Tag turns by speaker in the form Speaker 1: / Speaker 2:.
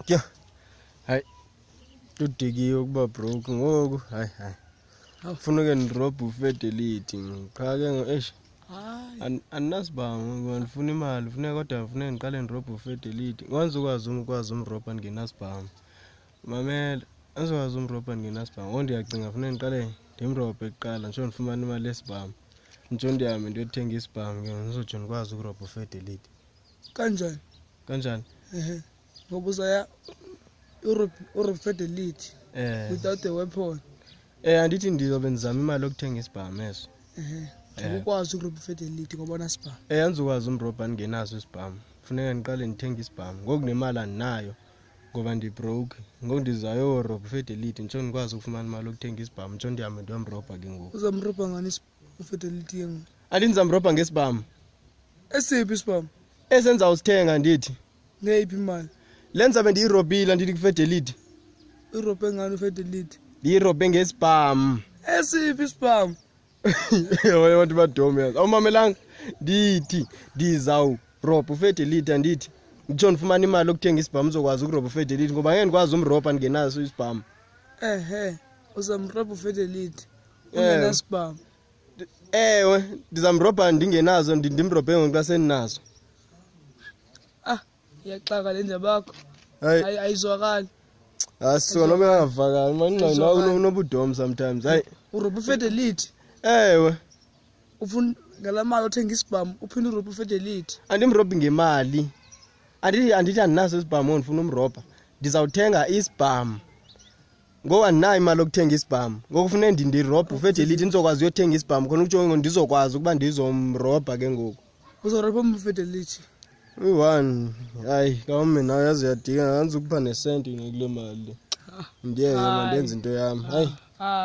Speaker 1: Yho, hayi, ludikiwe ukuba broke ngoku. Hayi hayi, funeke ndirobhe uFidelity qha ke, eish.
Speaker 2: Hayi.
Speaker 1: Andinasibhamu ngoba ndifuna imali. Funeka, kodwa funeka ndiqale ndirobhe uFidelity ngoba ndizokwazi ukwazi umrobha ndingenasibhamu. Mamela, andizokwazi umrobha ndingenasibhamu. Ngoku ndiyacinga funeka ndiqale ndimrobhe kuqala, nditsho ndifumane imali yesibhamu, nditsho ndihambe ndiyothenga isibhamu ke, ndizotsho ndikwazi ukurobha uFidelity.
Speaker 2: Kanjani?
Speaker 1: Kanjani?
Speaker 2: Ehe, ngoba uzaya urobhe Fidelity without a weapon?
Speaker 1: Andithi ndizobe ndizama imali yokuthenga isibhamu eso.
Speaker 2: Ehe, ukwazi ukurobha Fidelity ngoba unasibhamu?
Speaker 1: Andizokwazi umrobha ndingenaso isibhamu. Funeka ndiqale ndithenge isibhamu. Ngoku nemali andinayo ngoba ndibroke. Ngoku ndizayorobha uFidelity, nditsho ndikwazi ukufumana imali yokuthenga isibhamu, nditsho ndihambe ndiyomrobha ke ngoku.
Speaker 2: Uzamrobha ngani uFidelity ke ngoku?
Speaker 1: Andithi ndizamrobha ngesibhamu.
Speaker 2: Esiphi isibhamu?
Speaker 1: Esendizawusithenga, ndithi.
Speaker 2: Ngeyiphi imali?
Speaker 1: Le ndizabe ndiyirobhile, andithi, kuFidelity.
Speaker 2: Urobhe ngani uFidelity?
Speaker 1: Ndiyirobhe ngesibhamu.
Speaker 2: Esiphi isibhamu?
Speaker 1: Abanye abantu badom, yazi. Awumamelanga? Ndithi ndizawurobha uFidelity, andithi, nditsho ndifumane imali yokuthenga isibhamu, uzokwazi ukurobha uFidelity, ngoba ngeke ndikwazi umrobha ndingenaso isibhamu.
Speaker 2: Ehe, uzamrobha uFidelity ungenasibhamu?
Speaker 1: Ewe, ndizamrobha ndingenazo, ndimrobhe ngoku xa sendinazo.
Speaker 2: Ah, iyaxaka le ndaba yakho.
Speaker 1: Hayi.
Speaker 2: Hayi, ayizwakali.
Speaker 1: Asuka noba ingavakali mani, unobudom sometimes, hayi.
Speaker 2: Urobha uFidelity?
Speaker 1: Ewe.
Speaker 2: Ufuna ngalaa mali othenga isibhamu, uphinde urobhe uFidelity?
Speaker 1: Andimrobhi ngemali. Andithi andinaso isibhamu, ngoku ndifuna umrobha, ndizawuthenga isibhamu. Ngoku andinayo imali yokuthenga isibhamu. Ngoku funeka ndirobhe uFidelity, ndizokwazi uyothenga isibhamu, khona ukutsho ngoku ndizokwazi ukuba ndizomrobha ke ngoku.
Speaker 2: Uzorobha uFidelity?
Speaker 1: Uyi-one, hayi, kawume nawe, yazi uyadika. Andizukupha nesenti kule mali le. Ndiyeke, mandenze into yam, hayi.
Speaker 2: Ah.